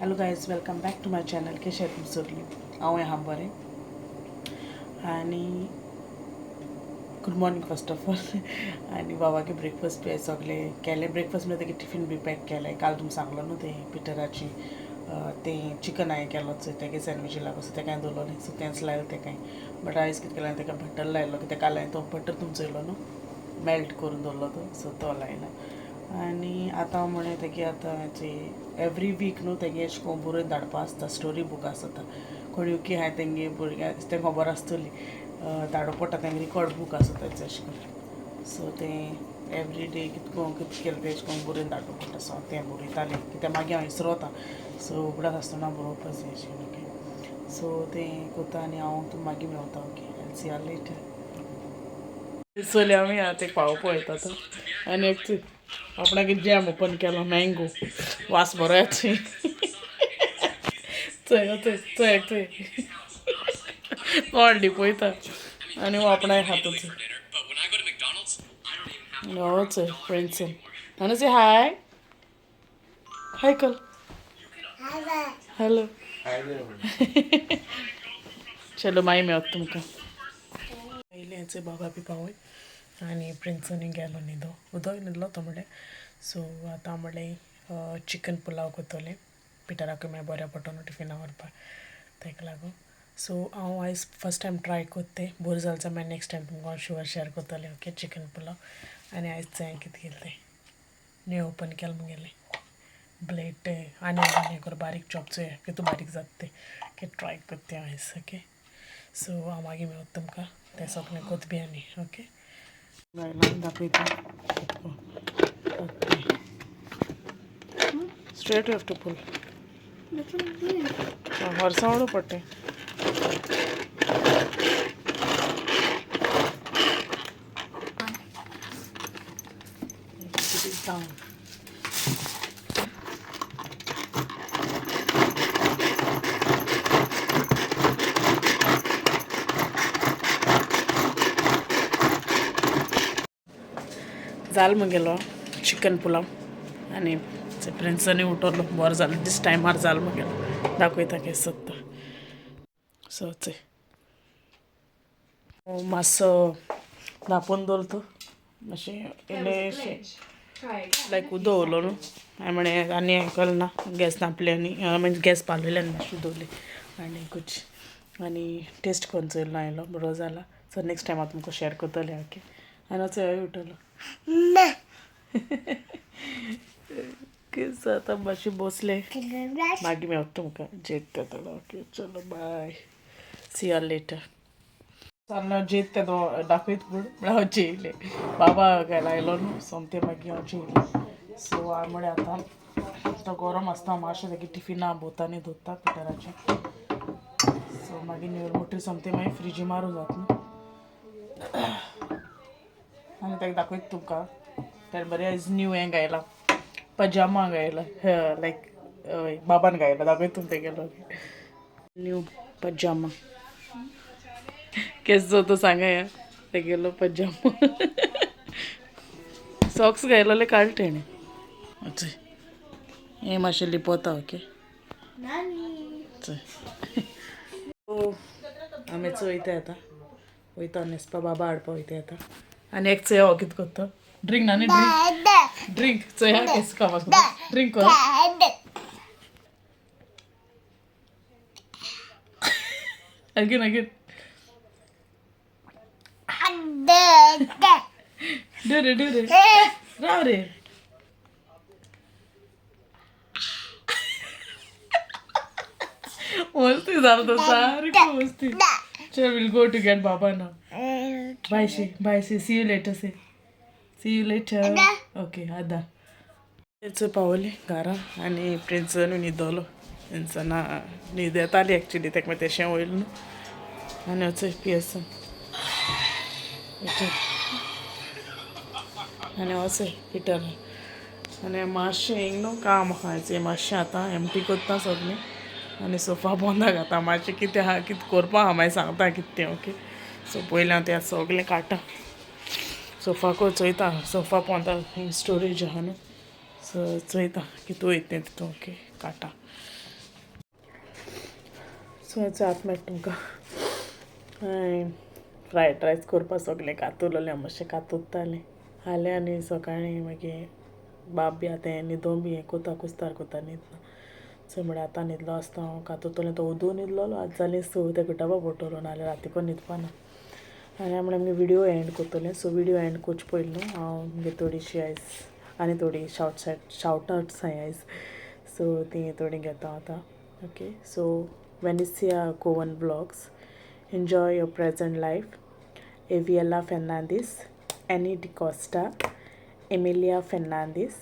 Hello guys, welcome back to my channel. कशें तुमी सगळीं? हांव आहा बरें आनी good morning first of all. आनी बाबागे ब्रेकफास्ट बी सगळें केलें. ब्रेकफास्ट म्हणल्यार तेगे टिफीन बी पॅक केलें. काल तुमकां सांगलो न्हू तें पिटराची तें चिकन हांवें केलो चोय तेगे सँडविची लागून, सो तेका हांवें दवरलोलें, सो तेंच लायलें तेका हांवें. बट आयज कितें केलें, तेका बटर लायलो कित्याक काल हांवें तो बटर तुमचो चोयलो न्हू, मेल्ट करून दवरलो तो, सो तो लायला. आनी आतां म्हळें तेगे आतां एवरी वीक न्हू तेगे एशें कोन्न बरोवन धाडपा आसता, स्टोरी बूक आसता. कोण युके आहाय तेंगे भुरग्यां तेंकां खबर आसतली, धाडो पडटा तेंगे रिकॉर्ड बूक आसता एशें करून. सो तें एवरी डे कितको कितें केलें तें एशें करून बरोवन धाडपा पडटा. सो हांव तें बरयतालें कित्याक मागीर हांव विसरोता, सो उगडास आसतना बरोवपा जाय एशें करून. ओके, सो तें कोत्ता आनी हांव तुमकां मागीर मेवता. Okay, I see you later. चली आमी आतां एक पावोवपा वयता तो आनी एक आपणाक जॅम ओपन केलो, मँगो वास बरो येता. चोय चोय चोय चोय तोंड लिपयता आनी हो आपणाक खाता. चोय चोय फ्रेंड्सन आनी से हाय हाय कर हॅलो. चलो मागीर मेवता तुमकां. पयलीं चोय बाबा बी पावय आनी प्रिन्सनी गेलो न्हिदो, उदक न्हिदलो तो म्हणलें. सो आतां म्हणलें चिकन पुलाव कोत्तोलें, पिटराकूय मागीर बऱ्या पडटलो न्हू टिफिना व्हरपाक, तेका लागून. सो हांव आयज फर्स्ट टायम ट्राय कोत्ता तें, बरें जालें जाल्यार मागीर नेक्स्ट टायम तुमकां हांव शुअर शेअर कोत्तोलें. Okay, chicken pulao. आनी आयज चोय कितें केलें तें, न्यू ओपन केलें मुगेलें ब्लेड आनी आनी करून बारीक चॉप चोय कितू बारीक जाता तें. ओके, ट्राय कोत्ता हांव आयज. ओके, सो हांव मागीर मेवता तुमकां तें सगळें कोत बी आनी. ओके, दाखयता. Straight you have to pull. That's what I'm doing. हरसावडो पडटे. Put it down. जाल मुगेलो चिकन पुलाव आनी प्रिन्सनी उठवलो, बरें जालें दीस टायमार जाल मुगेलो. दाखयता केसो तो. सो चोय मातसो धांपून दवरतो मातशें इल्लेशें लायक उदक दवरलो न्हू हांवें, म्हळें आनी हें केलें ना, गॅस धांपलें आनी म्हणजे गॅस पालयले आनी मातशें दवरलें आनी कुछ आनी टेस्ट करून चोयलो आयलो बरो जाला. सो नेक्स्ट टायम हांव तुमकां शेअर करतलें. ओके, आनी चोय उठलो. ओके, सो आतां मातशें बसलें, मागीर मेवता तुमकां जेयता तेदोना. ओके, चलो बाय, सी you later. चालना जेयता तेदो दाखयत पूण म्हळ्यार हांव जेयलें, बाबा घायला आयलो न्हू सोमतें मागीर हांव जेयलें. सो हांवें म्हळें आतां तो गरम आसता मातशें तेगे टिफिना भोंवतानी दवरता पिटराचें. सो मागीर न्यू मोटरी सोमतें मागीर फ्रिजी मारूं जाता न्हू. आनी ताका दाखयता तुमकां तेणें बरें आयज न्यू हें घायलां, पजामा घायला, लायक हय बाबान घायला. दाखयता तुमकां तेगेलो न्यू पजामा केसो तो सांगा. या तेगेलो पजामा सॉक्स घायलोले काडले तेणें. चोय हें मातशें लिपवता. ओके. Nani. चोय आमी चोयता आतां वयता न्हेसपा, बाबा हाडपा वयता आतां. आनी एक चोय हो कितें करता, ड्रिंक नानी ड्रिंक ड्रिंक. चोया केस कामाक ड्रिंक कर. Again again. Do रे do रे राव रे. मस्ती जालो तो, सारको मस्ती. चल, we'll go to get Baba now. Bye say, bye say, see you later say, see you later. Okay, आदा चोय पावली घरा आनी प्रिन्सनूय न्हिदलो. प्रिन्सना न्हीद येताली एक्चुली, तेका मागीर तेशें वयलें न्हू. आनी चोय पियसन आनी वचय पिटर आनी मातशें हिंग न्हू काम आहा. चोय मातशें आतां एमटी कोत्ता सगळें आनी सोफा पोंदा घाता मातशें कितें आहा, कितें करपा आहा मागीर सांगता कितें तें. ओके, सो पयलीं हांव तें सगळें काडटा, सोफाको चोयता, सोफा पोंदा हिंग स्टोरेज आहा न्हू, सो चोयता कितें वयता तें तितून. ओके, काडटा. सो हेचो हात मेळटा तुमकां. फ्रायड रायस करपा सगलें कातुरलें, मातशें कातुत्तालें हालें आनी सकाळीं मागीर बाब बी आतां हें न्हिदों बी हें कोता कुस्तार कोता न्हिदना. सो म्हळ्यार आतां न्हिदलो आसता हांव कातुतलें, तो उदू न्हिदलोलो. आतां जालें 6, तेका डबो पडटलो नाल्यार रातीको न्हिदपा ना. आनी हांव म्हळ्यार मुगे विडियो एंड कोत्तलें. सो विडियो एंड कोच पयलीं न्हू हांव मुगे थोडीशी आयज आनी थोडी शावट आवट्स आहाय आयज, सो ती थोडी घेता आतां. Okay, so Venicia Goan vlogs, enjoy your present life, Aviela Fernandes, Annie D'Costa, Emilia Fernandes,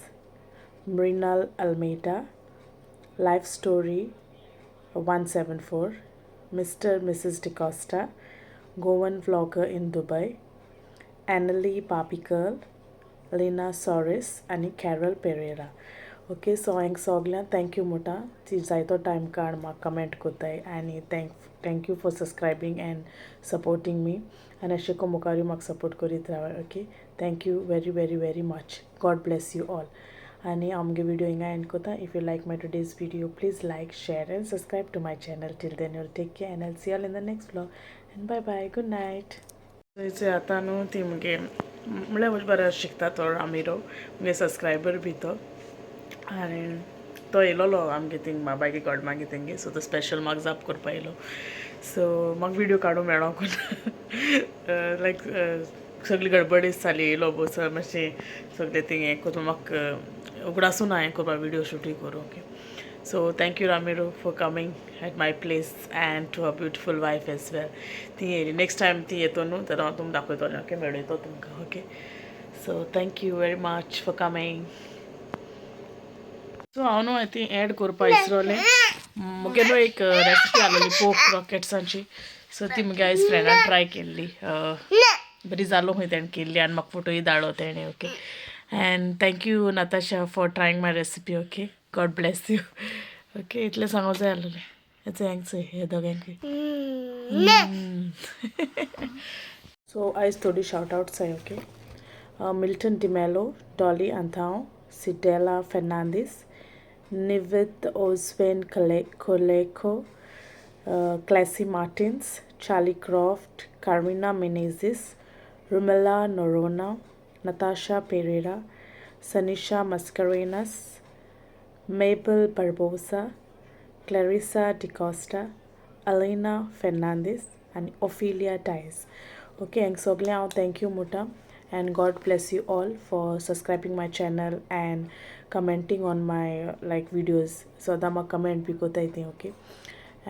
Mrinal Almeida, life story 174, Mr Mrs D'Costa, Goan vlogger in Dubai, Annalie Barbie girl, Lina Soares आनी Carol Pereira. Okay, so हांकां सगल्यांक thank you म्हणटा ती जायतो time काड म्हाका comment कोत्ताय आनी thank you for subscribing and supporting me आनी अशें करून मुखारूय म्हाका सपोर्ट करीत रावाय. Okay, thank you very very very much. God bless you all. आनी हांव मुगे विडियो हिंगा एंड कोता. If you like my today's video, please like, share and subscribe to my channel. Till then you'll take care and I'll see all in the next vlog and bye bye, good night. आतां न्हू ती मुगे म्हणल्यार बरें शिकता तो Ramiro, मुगे subscriber बी तो. आनी तो येयलोलो आमगे थिंग बाबागे गॉडमागे तेंगे, सो तो स्पेशल म्हाका जाप करपा येयलो. सो म्हाका विडियो काडूंक मेळोंक ना, लायक सगळी गडबडी जाली. येयलो बस मातशें सगळें थिंग हें करपा म्हाका उगडासूं ना हें करपा, विडियो शूटूय करूं. Okay, so thank you Ramiro for coming at my place and to a beautiful wife as well. ती येयली, नेक्स्ट टायम ती येतो न्हू तेन्ना हांव तुमकां दाखयतलें. ओके, मेळयतो तुमकां. Okay, so thank you very much for coming. So हांव न्हू ती एड करपा विसरोलें, मुगे न्हू एक रेसिपी आसलेली पोक रॉकेट्सांची. सो ती मुगे आयज फ्रेंडान ट्राय केल्ली, बरी जालो खंय तेणें केल्ली आनी म्हाका फोटोय धाडलो तेणें. Okay, and thank you Natasha for trying my recipe. Okay, God bless you. Okay, इतलें सांगो जाय आसलेलें. हें हेंच हे दोगांकूय. सो आयज थोडी शावट आवट्स आहाय. Okay, Milton D'Mello, Dolly Anthao, Sidela Fernandes, Nivit Oswin Koleko, Classy Martins, Charlie Croft, Carmina Menezes, Rumela Norona, Natasha Pereira, Sanisha Mascarenas, Mabel Barbosa, Clarissa DeCosta, Alena Fernandez, and Ophelia Dias. Okay, and सगळें हांव thank you म्हणटा and God bless you all for subscribing my channel and commenting on my like videos. सदां म्हाका comment बी कोताय ती. Okay,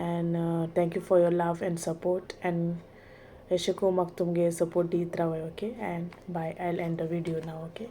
and thank you for your love and support and अशें करून म्हाका तुमगे सपोर्ट दीत रावाय. Okay, and bye, I end the video now. Okay.